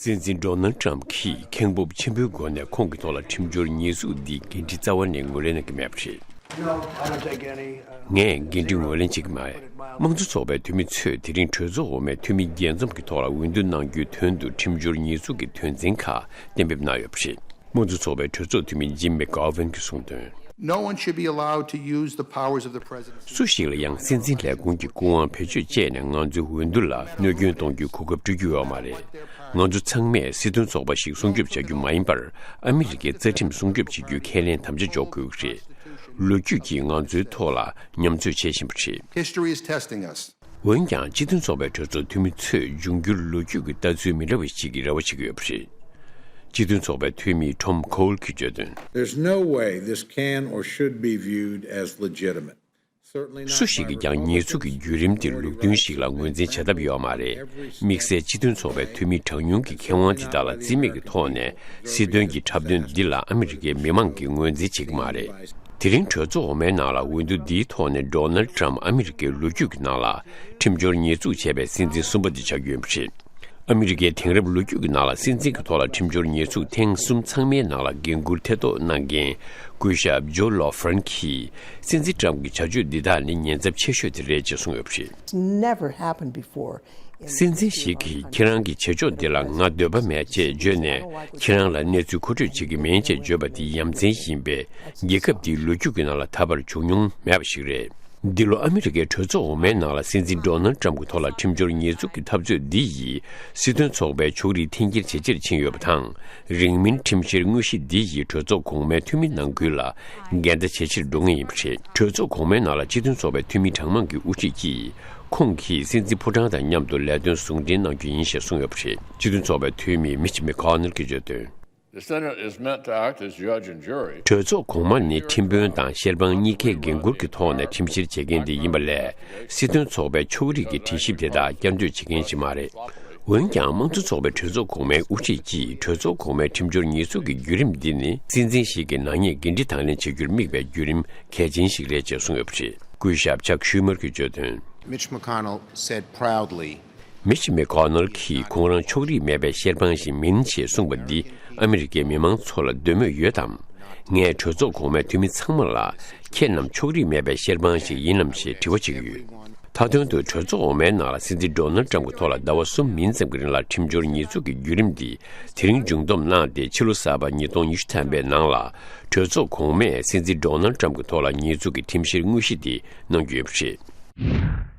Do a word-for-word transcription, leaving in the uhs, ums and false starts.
སྲིད་འཛིན་ཌོ་ནལ་ཊམ་གྱིས་ཁེངས་སྤོབས་ཆེན་པོའི་སྒོ་ནས་ཁོང་གི་ཐོག་ལ་ཁྲིམས་སྦྱོར་ཉེས་འཛུགས་འདིའི་འགན་འཁྲི་རྩ་བ་ནས་ངོས་ལེན་གནང་གི་མེད་པ་རེད། No, I don't take any, uh, ངས་འགན་འཁྲི་ངོས་ལེན་བྱེད་ཀྱི་མ་རེད། དམངས་གཙོ་ཚོགས་པའི་འཐུས་མི་ཚོས་དེ་རིང་གྲོས་ཚོགས་འོག་མའི་འཐུས་མི་རྒྱས་འཛོམས་ཀྱི་ཐོག་ལ་འོས་བསྡུ་གནང་རྒྱུའི་དོན་དུ་ཁྲིམས་སྦྱོར་ཉེས་འཛུགས་ཀྱི་དོན་ཚན་ཁག་གཏན་འབེབས་གནང་ཡོད་པ་རེད། དམངས་གཙོ་ཚོགས་པའི་གྲོས་ཚོགས་འཐུས་མི་ཇིམ་མེག་གྷོ་ཝན་གྱིས་གསུངས་དོན། No one should be allowed to use the powers of the president. སུ་ཞིག་ལ་ཡང་སྲིད་འཛིན་ལས་ཁུངས་ཀྱི་སྐུ་དབང་བེད་སྤྱོད་བྱས་ནས་ང་ཚོའི་འོས་བསྡུ་ལ་གནོད་སྐྱོན་གཏོང་རྒྱུའི་གོ་སྐབས་སྤྲོད་རྒྱུ་ཡོད་མ་རེད། ང་ཚོ་ཚང་མས་སྲིད་དོན་ཚོགས་པ་ཞིག་སྲུང་སྐྱོབ་བྱ་རྒྱུ་མ་ཡིན་པར། ཨ་མི་རི་ཀའི་རྩ་ཁྲིམས་སྲུང་སྐྱོབ་བྱེད་རྒྱུའི་ཁས་ལེན་དམ་བཅའ་འཇོག་དགོས་ཀྱི་རེད། ལོ་རྒྱུས་ཀྱིས་ང་ཚོའི་ཐོག་ལ་ཉམས་ཚོད་བྱེད་བཞིན་པ་རེད། History is testing us. འོན་ཀྱང་། སྤྱི་མཐུན་ཚོགས་པའི་གྲོས་ཚོགས་འཐུས་མི་ཚོས་འབྱུང་འགྱུར་ལོ་རྒྱུས་ཀྱི་ལྟ་ཚུལ་མི་འདྲ་བ་ཞིག་གི་རེ་བ་བྱེད་ཀྱི་ཡོད་པ་རེད། སྤྱི་མཐུན་ཚོགས་པའི་འཐུས་མི་ཊོམ་ཁོལ་གྱིས་བརྗོད་དོན། There's no way this can or should be viewed as legitimate. Certainly not by Republicans or Democrats. སུ་ཞིག་གིས་ཀྱང་ཉེས་འཛུགས་ཀྱི་བརྒྱུད་རིམ་དེ་ལུགས་མཐུན་ཞིག་ལ་ངོས་འཛིན་བྱ་ཐབས་ཡོད་མ་རེད། དམིགས་བསལ་སྤྱི་མཐུན་ཚོགས་པའི་འཐུས་མི་གྲངས་ཉུང་གི་མཁས་དབང་དེ་དག་ལ་རྩིས་མེད་ཀྱི་ཐོག་ནས་སྲིད་དོན་གྱི་འཁྲབ་སྟོན་འདི་ལ་ཨ་མི་རི་ཀའི་མི་མང་གིས་ངོས་འཛིན་བྱེད་ཀྱི་མ་རེད། དེ་རིང་གྲོས་ཚོགས་འོག་མའི་ནང་ལ་འོས་བསྡུ་འདིའི་ཐོག་ནས་ཌོ་ནལ་ཊམ་ཨ་མི་རི་ཀའི་ལོ་རྒྱུས་ཀྱི་ནང་ལ་ཁྲིམས་སྦྱོར་ཉེས་འཛུགས་བྱས་པའི་སྲིད་འཛིན་གསུམ་པ་དེ་ཆགས་རྒྱུ་ཡིན་པ་རེད། ཨ་མི་རི་ཀའི་དེང་རབས་ལོ་རྒྱུས་ཀྱི་ནང་ལ་སྲིད་འཛིན་གྱི་ཐོག་ལ་ཁྲིམས་སྦྱོར་ཉེས་འཛུགས་ཐེངས་གསུམ་ཚང་མའི་ནང་ལ་འགན་འཁུར་ཐེ་གཏོགས་གནང་མཁན་སྐུ་ཞབས་ཇོ་ལོ་ཧྥ་རན་གྱིས། སྲིད་འཛིན་ཊམ་གྱི་བྱ་སྤྱོད་འདི་དག་ནི་ཉེན་ཚབས་ཆེ་ཤོས་དེ་རེད་ཅེས་གསུངས་ཡོད་པ་རེད། Never happened before. སྲིད་འཛིན་ཞིག་གིས་ཁྱེད་རང་གི་བྱེད་ཕྱོགས་འདི་ལ་ང་འདོད་པ་མེད་ཅེས་བརྗོད་ནས། ཁྱེད་རང་ལ་གནས་ཚུལ་མཁོ་སྤྲོད་བྱེད་ཀྱི་མིན་ཅེས་བརྗོད་པ་འདི་ཡ་མཚན་ཡིན་པས། རྒྱལ་ཁབ་འདིའི་ལོ་རྒྱུས་ཀྱི་ནང་ལ་ད་བར་བྱུང་མྱོང་མེད་པ་ཞིག་རེད། འདི་ལོ་ཨ་མི་རི་ཀའི་གྲོས་ཚོགས་འོག་མའི་ནང་ལ་སྲིད་འཛིན་ཌོ་ནལ་ཊམ་གྱི་ཐོག་ལ་ཁྲིམས་སྦྱོར་ཉེས་འཛུགས་ཀྱི་འཐབ་རྩོད་འདི་ཡིས་སྲིད་དོན་ཚོགས་པའི་ཕྱོགས་རིས་འཐེན་འཁྱེར་ཇེ་ཆེརཕྱིན་ཡོད་པ་དང་། རིང་མིན་ཁྲིམས་བཤེར་དངོས་གཞི་འདི་ཡིས་གྲོས་ཚོགས་གོང་མའི་འཐུས་མི་ནང་ཁུལ་ལ་འགལ་ཟླ་ཇེ་ཆེར་འགྲོ་ངེས་ཡིན་པ་རེད། གྲོས་ཚོགས་གོང་མའི་ནང་ལ་སྤྱི་མཐུན་ཚོགས་པའི་འཐུས་མི་གྲངས་མང་གི་དབུ་ཁྲིད་ཀྱིས། ཁོང་གིས་སྲིད་འཛིན་ཕོ་བྲང་དང་མཉམ་དུ་ལས་དོན་ཟུང་འབྲེལ་གནང་རྒྱུ་ཡིན་ཞེས་གསུངས་ཡོད་པ་རེད། སྤྱི་མཐུན་ཚོགས་པའི་འཐུས་མི་མིཆ་མེ་ཀོ་ནལ་གྱིས་བརྗོད་དོན། The Senate is meant to act as judge and jury. གྲོས་ཚོགས་གོང་མ་ནི་ཁྲིམས་དཔོན་དང་ཤེལ་དཔང་གཉིས་ཀའི་འགན་འཁུར་གྱི་ཐོག་ནས་ཁྲིམས་བཤེར་བྱེད་མཁན་དེ་ཡིན་པ་ལས། སྲིད་དོན་ཚོགས་པའི་ཕྱོགས་རིས་ཀྱི་དྲི་ཞིབ་དེ་དག་བསྐྱར་ཟློས་བྱེད་མཁན་ཞིག་མ་རེད། འོན་ཀྱང་། དམངས་གཙོ་ཚོགས་པའི་གྲོས་ཚོགས་གོང་མའི་དབུ་ཁྲིད་ཀྱིས་གྲོས་ཚོགས་གོང་མའི་ཁྲིམས་སྦྱོར་ཉེས་འཛུགས་ཀྱི་བརྒྱུད་རིམ་འདི་ནི། སྲིད་འཛིན་ཞིག་གི་ནག་ཉེས་འགན་འཁྲི་དང་ལེན་བྱེད་རྒྱུར་དམིགས་པའི་བརྒྱུད་རིམ་གལ་ཆེན་ཞིག་རེད་ཅེས་གསུངས་ཡོད་པ་རེད། སྐུ་ཞབས་ཅག་ཤུ་མར་གྱིས་བརྗོད་དོན། Mitch McConnell said proudly. མིཆ་མེ་ཀོ་ནལ་གྱིས་ཁོང་རང་ཕྱོགས་རིས་མེད་པའི་ཤེལ་དཔང་ཞིག་མིན་ཞེས་གསུངས་པ་འདི་ཨ་མི་རི་ཀའི་མི་མང་ཚོ་ལ་འདོད་མོས་ཡོད་དམ། ངས་གྲོས་ཚོགས་གོང་མའི་འཐུས་མི་ཚང་མ་ལ། ཁྱེད་རྣམས་ཕྱོགས་རིས་མེད་པའི་ཤེལ་དཔང་ཞིག་ཡིན་ནམ་ཞེས་དྲི་བ་བྱེད་ཀྱི་ཡོད། མཐའ་དོན་དུ་གྲོས་ཚོགས་འོག་མའི་ནང་ལ་སྲིད་འཛིན་ཌོ་ནལ་ཊམ་གྱི་ཐོག་ལ་ཟླ་བ་གསུམ་མིན་ཙམ་གྱི་རིང་ལ་ཁྲིམས་སྦྱོར་ཉེས་འཛུགས་ཀྱི་བརྒྱུད་རིམ་འདི་དེ་རིང་མཇུག་བསྡོམས་གནང་སྟེ། ཕྱི་ལོ་གསར་པ་ཉིས་སྟོང་ཉི་ཤུ་ཐམ་པའི་ནང་ལ་གྲོས་ཚོགས་གོང་མས་སྲིད་འཛིན་ཌོ་ནལ་ཊམ་གྱི་ཐོག་ལ་ཉེས་འཛུགས་ཀྱི་ཁྲིམས་བཤེར་དངོས་གཞི་དེ་གནང་རྒྱུ་ཡིན་པ་རེད།